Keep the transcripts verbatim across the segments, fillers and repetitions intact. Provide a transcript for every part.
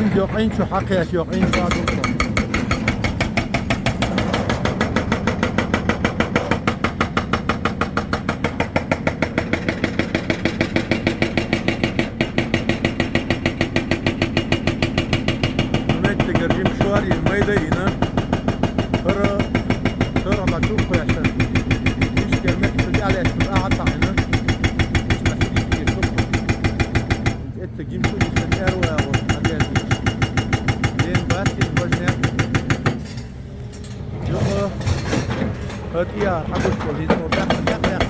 Yok, en şu hak yaş yok, en şu adım yok. Hürmetli gurji, şu an yürümeyi de yine. Hırı, hırı da çok koyasın. Hiç gelmek için bir aleyhsız ağa takını. Hiç nasıl bir şey yok. Ette gimsu gitsin, er oya olsun. Hadi gelsin. Den basket başına. Yok. Hadi ya, hadi şöyle. O da, da, da, da.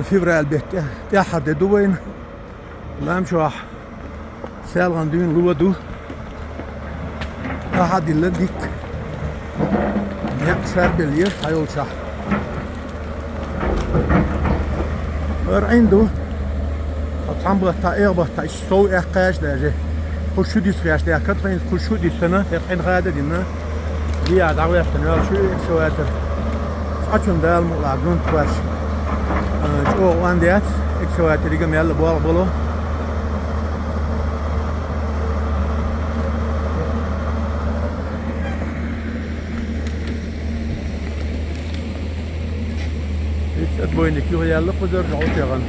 Февраль бетта тӀаьххьара де ду вайна. Лам чохь селхана дуьйна ло ду. Ахьа дилла дикка. Некъ шарбеллера хьайолчохь. ХӀара Ӏин ду. Хьо цхьана баттахь, эха баттахь, иштта сов эккхаш даже. Кху шу дисхеш даьхкад, хӀинца кху шу диссана, тӀаккха Ӏин хада дина. Диа дӀагӀертана ваьлла шу экскаватор. Цкъачунна Дала мукъалахь гунт баш. Э, чӀогӀа ван дац, экскаваторига мелла болх болу. Итт отбойник юха яьлла кхузара жӀовтӀехана.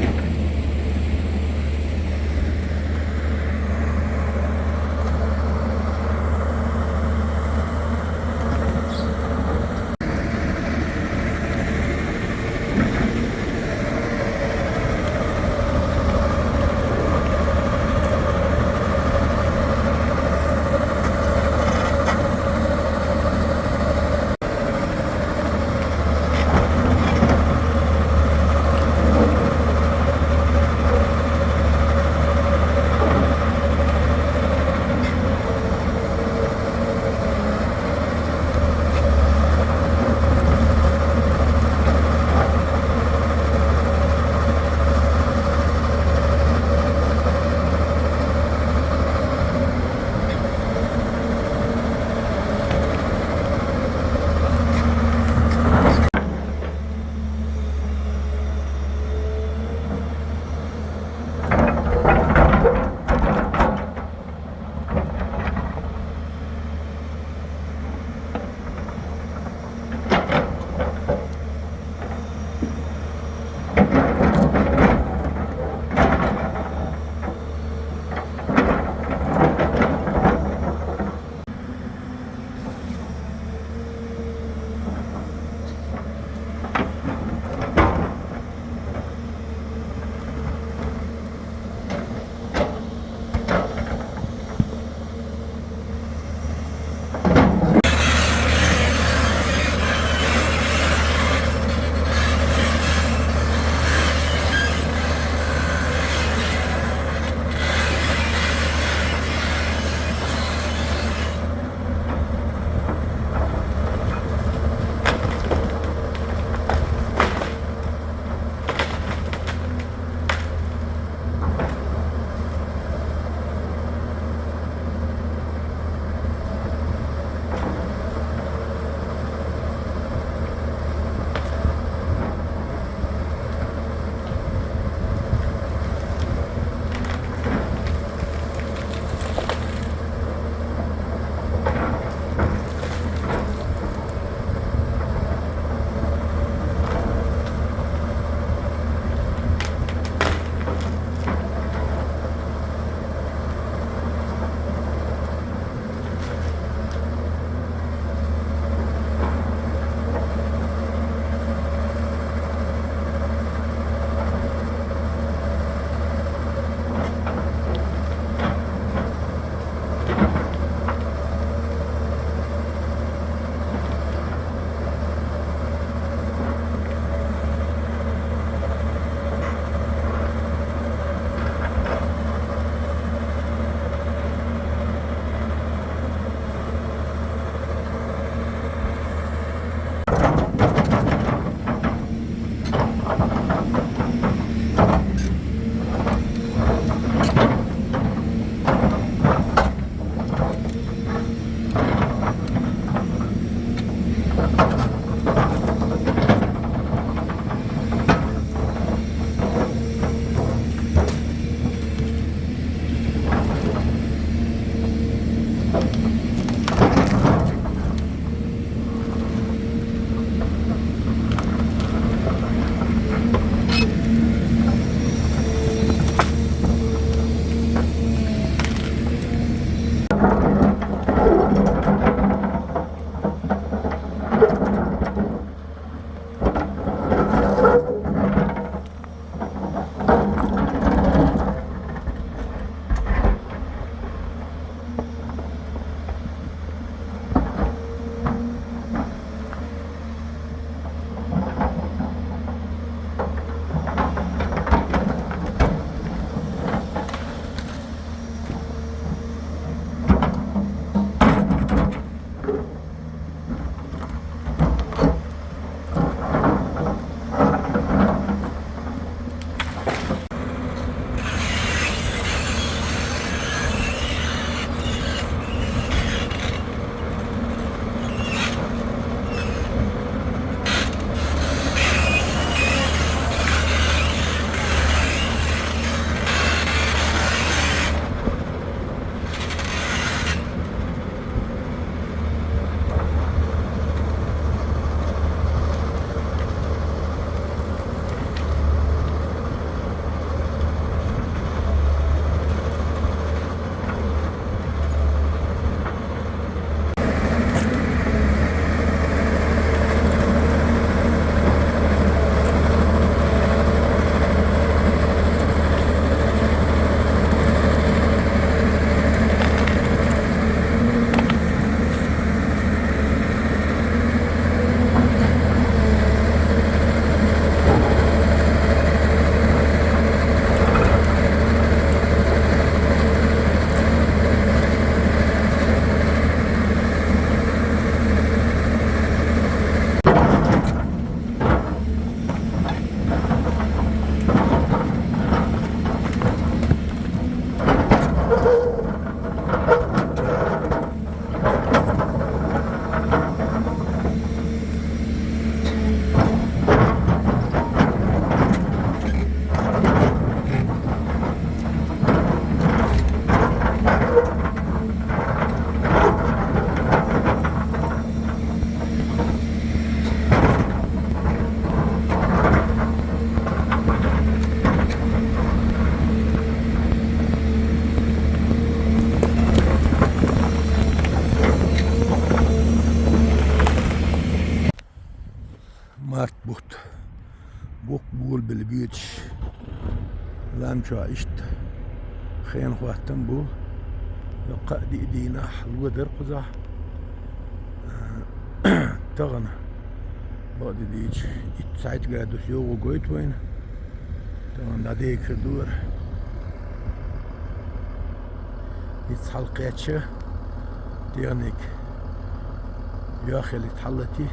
Гулбелла боьдуш лам чу иштта хенахоттам бу. Йоккха а диъ дийнахь ло дара кхузахь. Тахана, бакъдерг дийцича, итт-цхьайтта градус йогӀу гойту вайна. Тахана дӀадега хир ду вара. Ицца хьалакхаьчча, техника йохаелла хьаллати,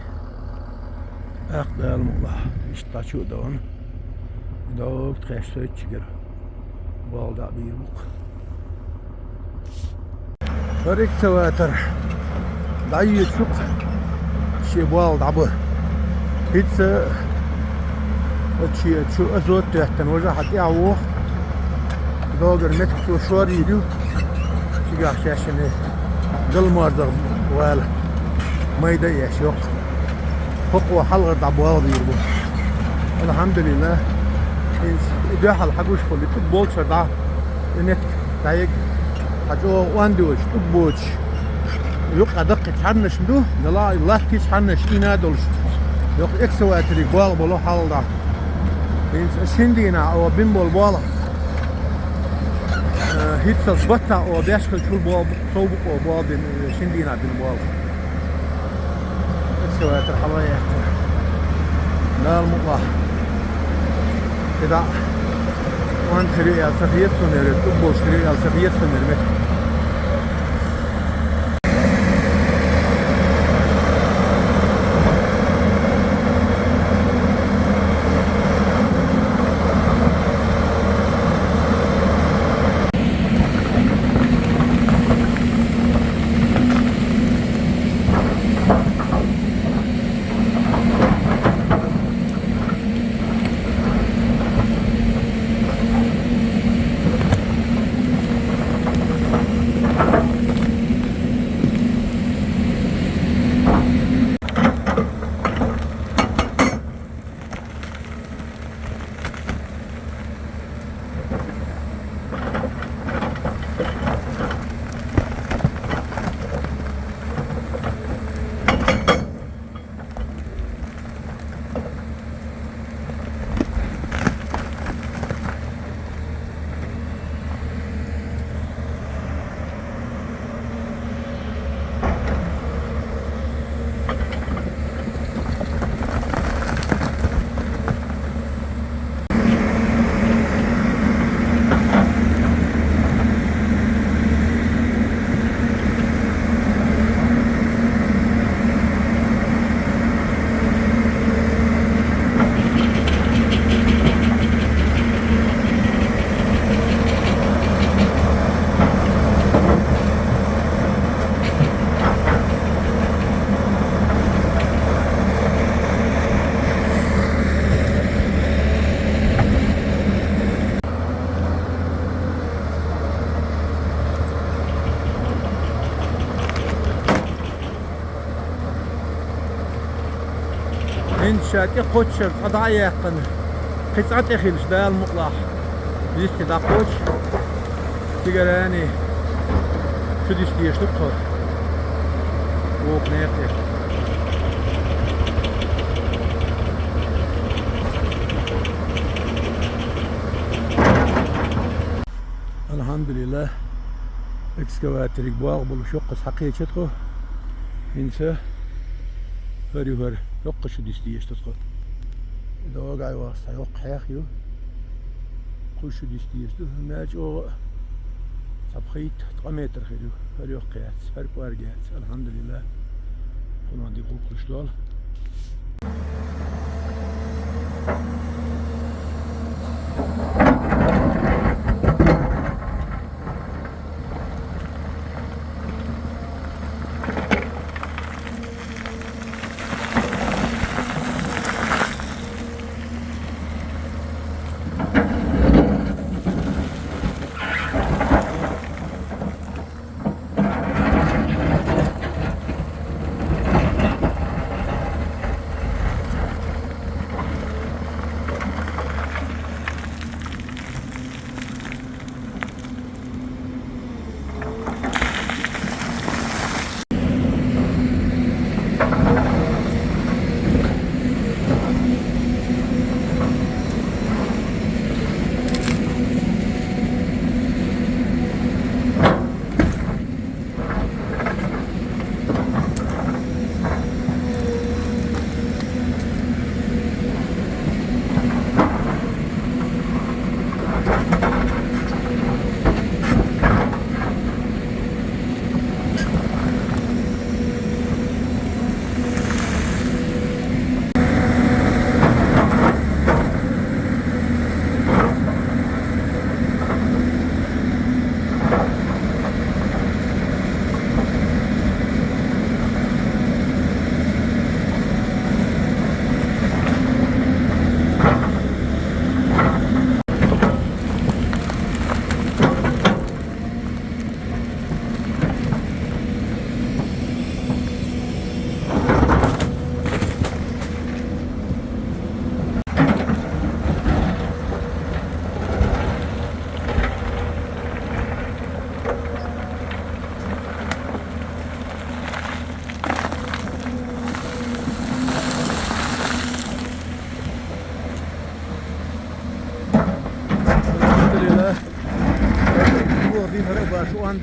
тӀаккха Дала мукъалахь, иштта дӀачу а дахана, догӀу тхаьш сойтчигара болх дӀа а бийр бу-кх. ХӀара экскаватор дӀайоьдуш ю-кх, шен болх дӀабан. ХӀинца оцу шен чу азот тоьттина, важа хьа тӀаьхьа воху. Догара меттиг цо шор йийр ю. Цигахь шаьшшинна гал морзах вала майда а еш йоккха. ХӀокхо хьалхара дӀа болх бийр бу. Алхьамдулиллах. ХӀинца и дуьхьал хьагуш хуьлу, и тӀуг болчара дӀа. И меттиг дӀаега, хьан чӀогӀа онда йоцуш, тӀуг боцуш, юккъе даккхий цхьаннаш ма ду, дала а латтий цхьаннаш ийна а долуш, йоккха экскаваториг болх бало хьалха дӀа. ХӀинца шина дийнахь оха бина болу болх, э, хӀинццалц баттахь оха беш хилча хӀума болх бу, сов бу-кх оха болх бина, э, шина дийнахь бина болх. Экскаватор хьала яьккхина. Дала мукъалахь. И дӀа онда хир ю аьлла ца хета суна, тӀуг болуш хир ю аьлла ца хета суна меттиг. ХӀинца ша тӀекхоччуш цхьа дӀа а яьккхина, кхин цкъа тӀе хилча, Дала мукъалахь, йисте дӀакхочу. Цигара а чу диста дезаш ду тхо. Вукху некъа тӀе. Алхьамдулиллах, экскаваториг болх болуш йоккхаза хьакхеча тхо. ХӀинца хӀара ю хӀара, йоккха шу диста дезаш ду тхо. Догай васта йоккха хьех ю. Кху шу диста дезаш ду. Мел чӀогӀа а цхьа пхийтта, ткъа метр хир ю. ХӀара йоккха яц, хӀара кӀорга яц. Алхьамдулиллах. Кхунах дика гӀуллакх луш долу.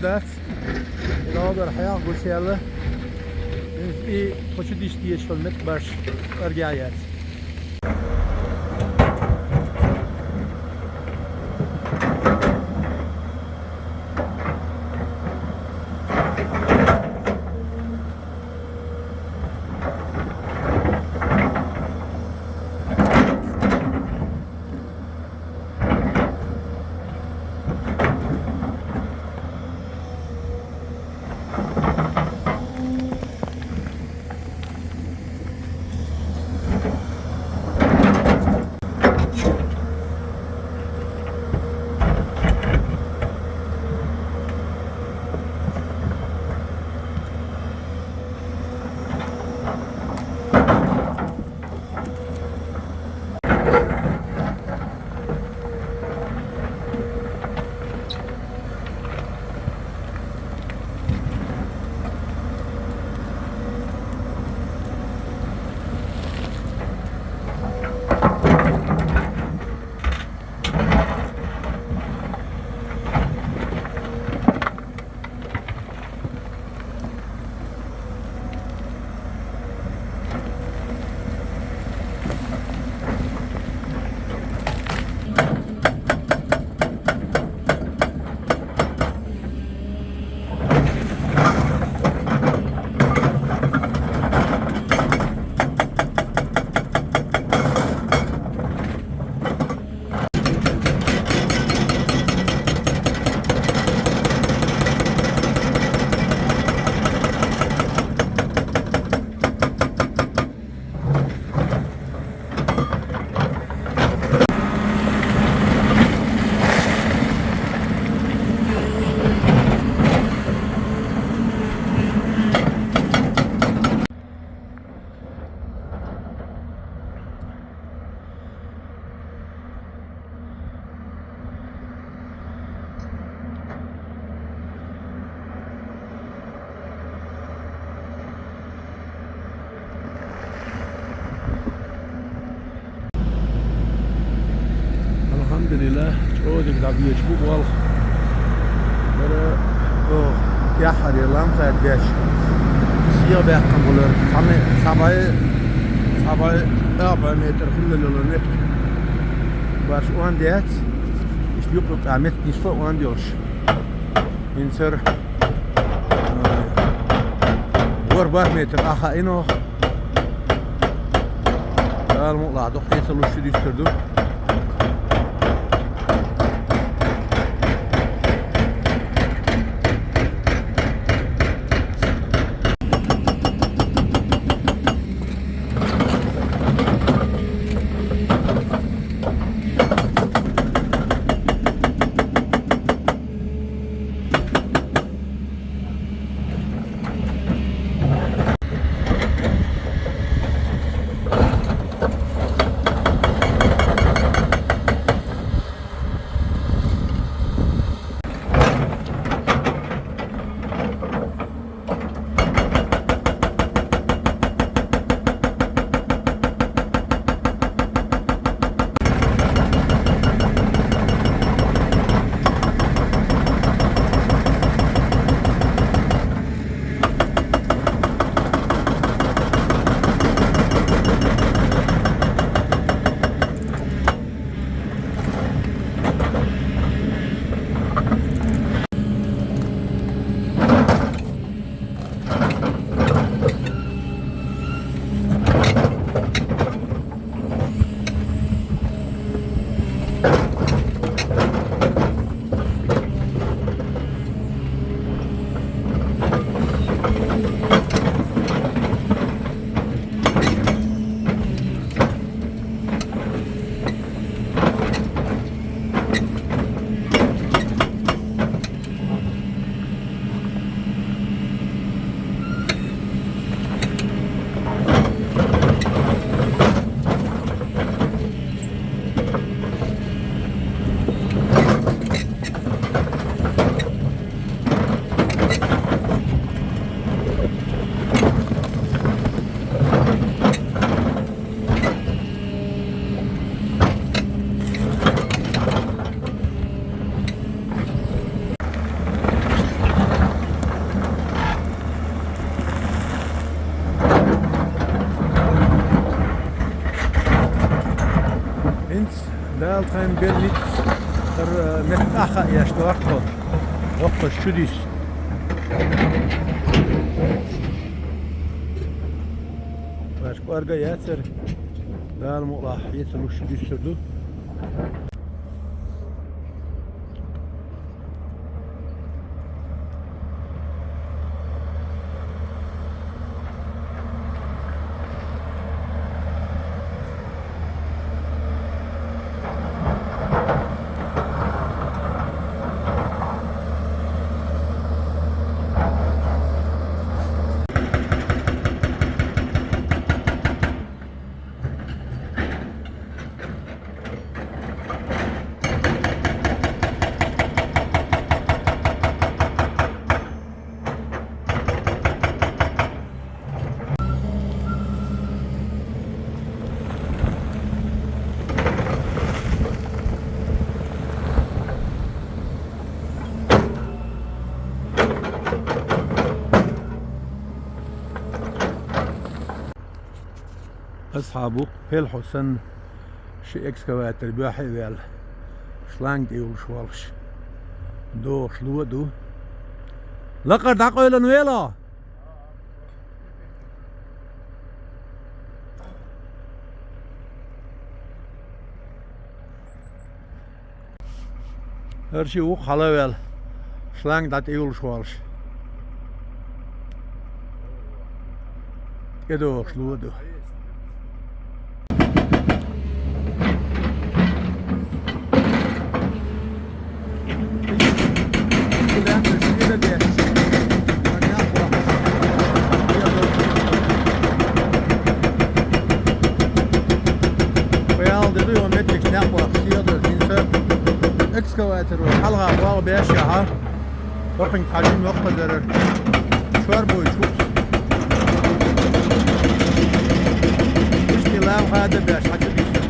Дац. Робер хьех гуш яла. И почти диш деш километр баш аргяец. Алхьамдулиллахь, чӀоагӀа дика дӀабеча бу болх. Бара, о, яхьаре лам хадбеш. Сига баьккхам болар. Цхьа ме-, цхьа бай, цхьа бай, а бай метр хилла лола метр. Барш он дец. Иш юкъ-юкъа метр нисло он дёш. Инсер. Вор бах метр аха ино. Дала мукъ лахь, дукха тӀе ца луш шу дистар ду. Белниц, тар, э, меттахъа яш дохко. Воккхаш чудис. Баш кӀорга яцар. Дала мукъла хьецалуш дуьссур ду. Асхьабу, пелхьо санна, ши экскаватор боьхьа а ваьлла, шланг тӀе йолуш волуш, дохуш ло а ду. Лакхара дӀакъевлина вело! ХӀара ши вукху хьалаваьлла, шланг дӀа тӀе йолуш волуш. ТӀедогӀуш ло а ду. Паял де ду, йо, меттигаш некъахь сийлахь, хӀинца экскаватор вара хьалха богӀу беш яхьа. Бакъин хьажин воккхазарар. Шор буй чу. Ишти лам хада беш хьачу дису.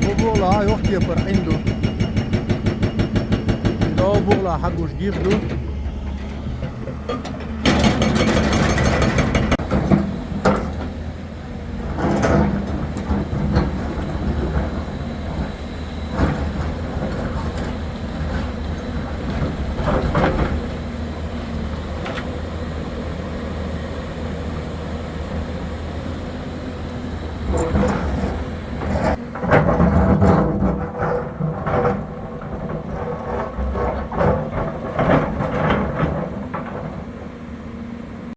Бу бугӀла йохкепар Ӏин ду. До бугӀла хьагуш гих ду.